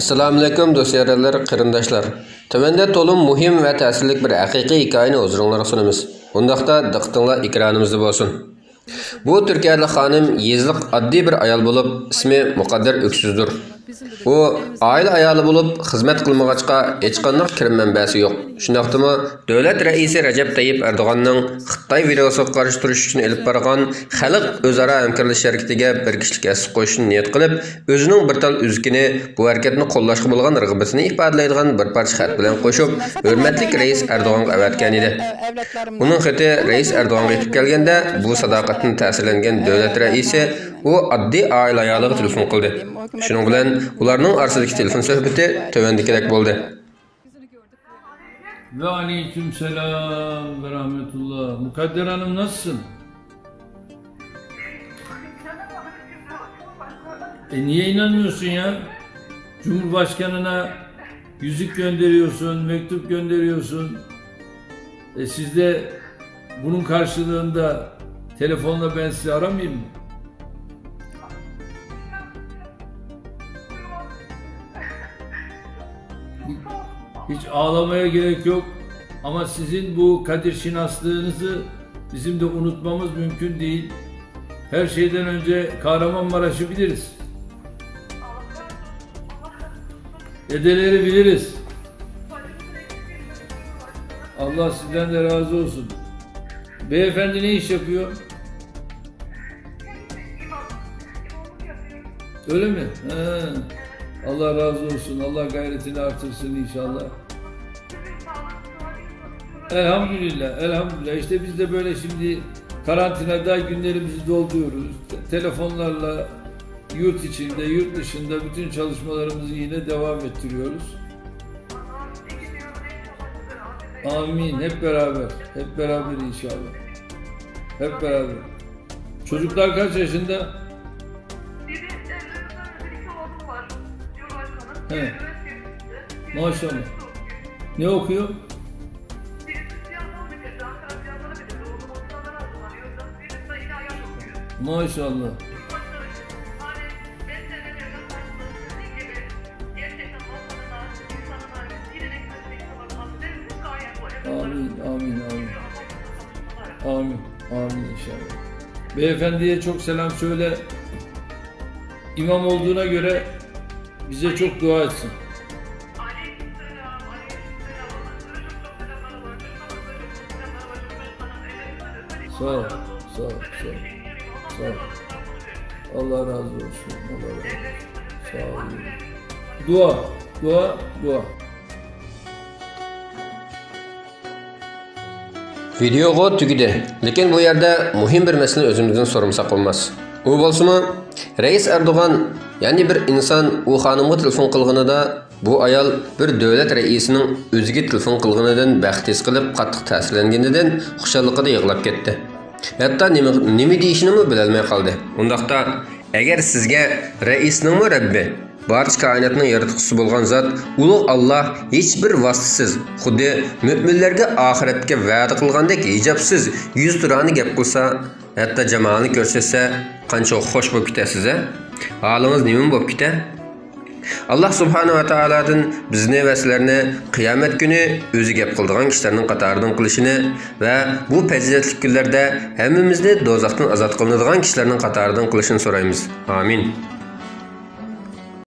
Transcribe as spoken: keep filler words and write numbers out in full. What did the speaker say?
ئەسسالامۇئەلەيكۇم دوست يارەنلەر، قېرىنداشلار. تۆۋەندە تولىمۇ مۇھىم ۋە تەسىرلىك بىر ھەقىقىي ھېكايىنى ھۇزۇرۇڭلارغا سۇنىمىز. ئۇنداقتا دىققىتىڭلار ئېكرانىمىزدا بولسۇن. بۇ تۈركىيەلىك خانىم يېزىلىق ئاددىي بىر ئايال بولۇپ، ئىسمى مۇقەددەر ئۆكسۈزدۇر. ئۇ ئائىلە ئايالى بولۇپ، خىزمەت قىلمىغاچقا، ھېچقانداق كىرىم مەنبەسى يوق. شۇنداقتىمۇ، دۆلەت رەئىسى رەجەپ تەييىپ ئەردوغاننىڭ خىتاي ۋىرۇسىغا قارشى تۇرۇش ئۈچۈن ئېلىپ بارغان خەلق ئۆزئارا ھەمكارلىشىش ھەرىكىتىگە بىر كىشىلىك ھەسسە قوشۇشنى نىيەت قىلىپ، ئۆزىنىڭ بىر تال ئۈزۈكىنى بۇ ھەرىكەتنى قوللاشقا بولغان رىغبىتىنى ئىپادىلەيدىغان بىر پارچە خەت بىلەن قوشۇپ، ھۆرمەتلىك رەئىس ئەردوغانغا ئەۋەتكەن ئىدى. ئۇنىڭ خېتى رەئىس ئەردوغانغا يېتىپ كەلگەندە، بۇ ساداقەتتىن تەسىرلەنگەن دۆلەت رەئىسى ئۇ ئاددىي ئائىلە ئايالىغا تېلېفون قىلدى. شۇنىڭ بىلەن ئۇلارنىڭ ئارىسىدىكى تېلېفون سۆھبىتى تۆۋەندىكىدەك بولدى. ۋەئەلەيكۇم سالام ۋە رەھمەتۇللا. مۇقەددەر خانىم، ناسىسىن؟ E, niye inanmıyorsun ya? Cumhurbaşkanına yüzük gönderiyorsun, mektup gönderiyorsun. E, siz de bunun karşılığında telefonla ben sizi aramayayım mı? Hiç ağlamaya gerek yok. Ama sizin bu Kadir şinaslığınızı bizim de unutmamız mümkün değil. Her şeyden önce Kahramanmaraş'ı biliriz. Dedeleri biliriz. Allah sizden de razı olsun. Beyefendi ne iş yapıyor? Öyle mi? He. Allah razı olsun. Allah gayretini artırsın inşallah. Elhamdülillah, elhamdülillah. İşte biz de böyle şimdi karantinada günlerimizi dolduruyoruz. Te-, telefonlarla yurt içinde, yurt dışında bütün çalışmalarımızı yine devam ettiriyoruz. Amin. Hep beraber. Hep beraber inşallah. Hep beraber. Çocuklar kaç yaşında? Biri ellerinde bir iki oğlum var. Cumhurbaşkanı. He. Biri üniversite bitirdi. Biri Maşallah. Üniversite okuyor. Ne okuyor? Birisi siyasal bitirdi, Ankara siyasalı bitirdi. Oğlum ondan hazırlanıyor. Birisi de ilahiyat okuyor. Maşallah. Cumhurbaşkanı için. Hani ben de ne dedim? Dediğim gibi gerçekten vatanına, insanına yine de hizmet etmeye bakması. Benim bu gayem bu. Amin, amin, amin. Amin, amin inşallah. Beyefendiye çok selam söyle. İmam olduğuna göre bize çok dua etsin. Sağ ol, sağ ol, sağ ol. Sağ ol. Allah razı olsun, Allah razı olsun. Sağ olun. Dua, dua, dua. ۋىدېئوغۇ تۈگىدى، لېكىن بۇ يەردە مۇھىم بىر مەسىلىنى ئۆزىمىزدىن سورىمىساق بولماس. ئۇ بولسىمۇ، رەئىس ئەردوغان، يەنى بىر ئىنسان ئۇ خانىمغا تېلېفون قىلغىنىدا، بۇ ئايال بىر دۆلەت رەئىسىنىڭ ئۆزىگە تېلېفون قىلغىنىدىن بەخت ھېس قىلىپ، قاتتىق تەسىرلەنگىنىدىن خۇشاللىقىدا يىغلاپ كەتتى. ھەتتا نېمە، نېمە دېيىشىنىمۇ بىلەلمەي قالدى. ئۇنداقتا، ئەگەر سىزگە رەئىسنىڭمۇ رەببى، بارچە كائىناتنىڭ ياراتقۇچىسى بولغان زات ئۇلۇغ ئاللاھ ھېچبىر ۋاسىتىسىز، خۇددى مۆمىنلەرگە ئاخىرەتكە ۋەدە قىلغاندەك ھىجابسىز، يۈزتۇرانە گەپ قىلسا، ھەتتا جامالىنى كۆرسەتسە، قانچە خوش بولۇپ كېتەرسىز، ھە؟ ھالىڭىز نېمە بولۇپ كېتە؟ ئاللاھ سۇبھانەھۇ ۋە تائالادىن بىزنى ۋە سىلەرنى قىيامەت كۈنى ئۆزى گەپ قىلىدىغان كىشىلەرنىڭ قاتارىدىن قىلىشىنى ۋە بۇ پەزىلەتلىك كۈنلەردە ھەممىمىزنى دوزاختىن ئازاد قىلىنىدىغان كىشىلەرنىڭ قاتارىدىن قىلىشىنى سورايمىز. ئامىن.